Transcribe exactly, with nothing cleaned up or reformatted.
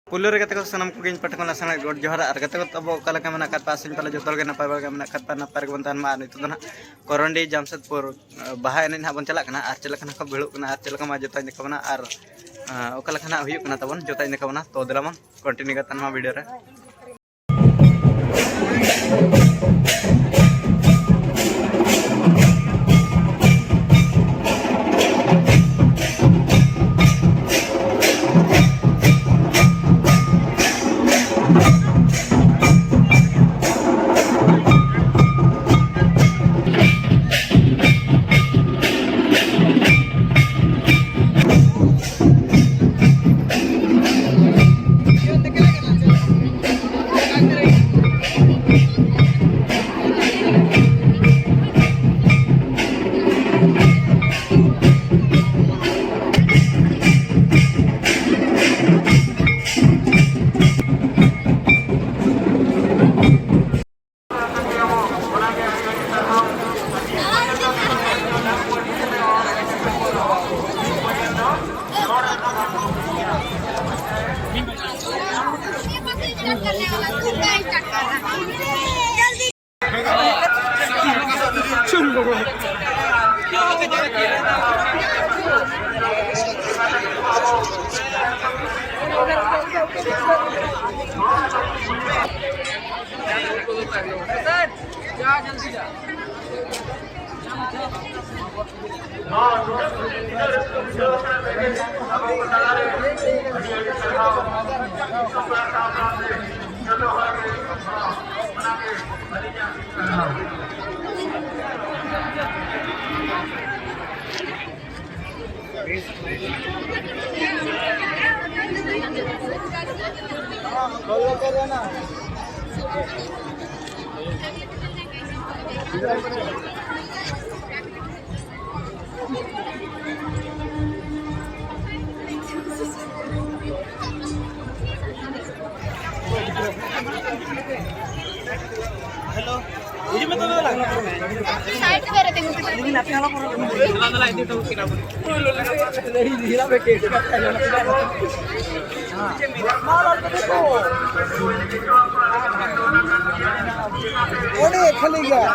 ᱯᱩᱭᱞᱩ ᱨᱮ ᱜᱟᱛᱮ ᱠᱚ, ᱥᱟᱱᱟᱢ ᱠᱚᱜᱮᱧ ᱯᱟᱦᱴᱟ ᱠᱷᱚᱱ ᱞᱟᱥᱟᱲᱦᱮᱫ ᱜᱚᱰ ᱡᱚᱦᱟᱨ᱾ ᱟᱨ ᱜᱟᱛᱮ ᱠᱚ, ᱟᱵᱚ ᱚᱠᱟ ᱞᱮᱠᱟ ᱢᱮᱱᱟᱜ ᱟᱠᱟᱫ ᱯᱮᱭᱟ? ᱟᱥᱟᱧ ᱯᱟᱞᱮ ᱡᱚᱛᱚ ᱦᱚᱲ ᱜᱮ ᱱᱟᱯᱟᱭ ᱵᱟᱲᱟ ᱜᱮ ᱢᱮᱱᱟᱜ ᱟᱠᱟᱫ ᱯᱮᱭᱟ, ᱱᱟᱯᱟᱭ ᱨᱮᱜᱮ ᱵᱚᱱ ᱛᱟᱦᱮᱱ ᱢᱟ᱾ ᱟᱨ ᱱᱤᱛᱚᱜ ᱫᱚ ᱱᱟᱦᱟᱜ ᱠᱚᱨᱚᱱᱰᱤ ᱡᱟᱢᱥᱮᱫᱽᱯᱩᱨ, ᱟ, ᱵᱟᱦᱟ ᱮᱱᱮᱡ ᱱᱟᱦᱟᱜ ᱵᱚᱱ ᱪᱟᱞᱟᱜ ᱠᱟᱱᱟ᱾ ᱟᱨ ᱪᱮᱫ ᱞᱮᱠᱟ ᱱᱟᱦᱟᱜ ᱠᱚ ᱵᱷᱤᱲᱚᱜ ᱠᱟᱱᱟ, ᱟᱨ ᱪᱮᱫ ᱞᱮᱠᱟ ᱢᱟ ᱡᱚᱛᱚᱧ ᱫᱮᱠᱷᱟᱣ ᱵᱚᱱᱟ, ᱟᱨ, ᱟ, ᱚᱠᱟ ᱞᱮᱠᱟ ᱱᱟᱦᱟᱜ ᱦᱩᱭᱩᱜ ᱠᱟᱱᱟ ᱛᱟᱵᱚᱱ, ᱡᱚᱛᱚᱧ ᱫᱮᱠᱷᱟᱣ ᱵᱚᱱᱟ᱾ ᱛᱚ ᱫᱮᱞᱟ ᱵᱚᱱ continue ᱠᱟᱛᱮ ᱱᱚᱣᱟ video ᱨᱮ᱾ ᱚᱸᱰᱮ ᱠᱷᱟᱹᱞᱤ ᱜᱮᱭᱟ᱾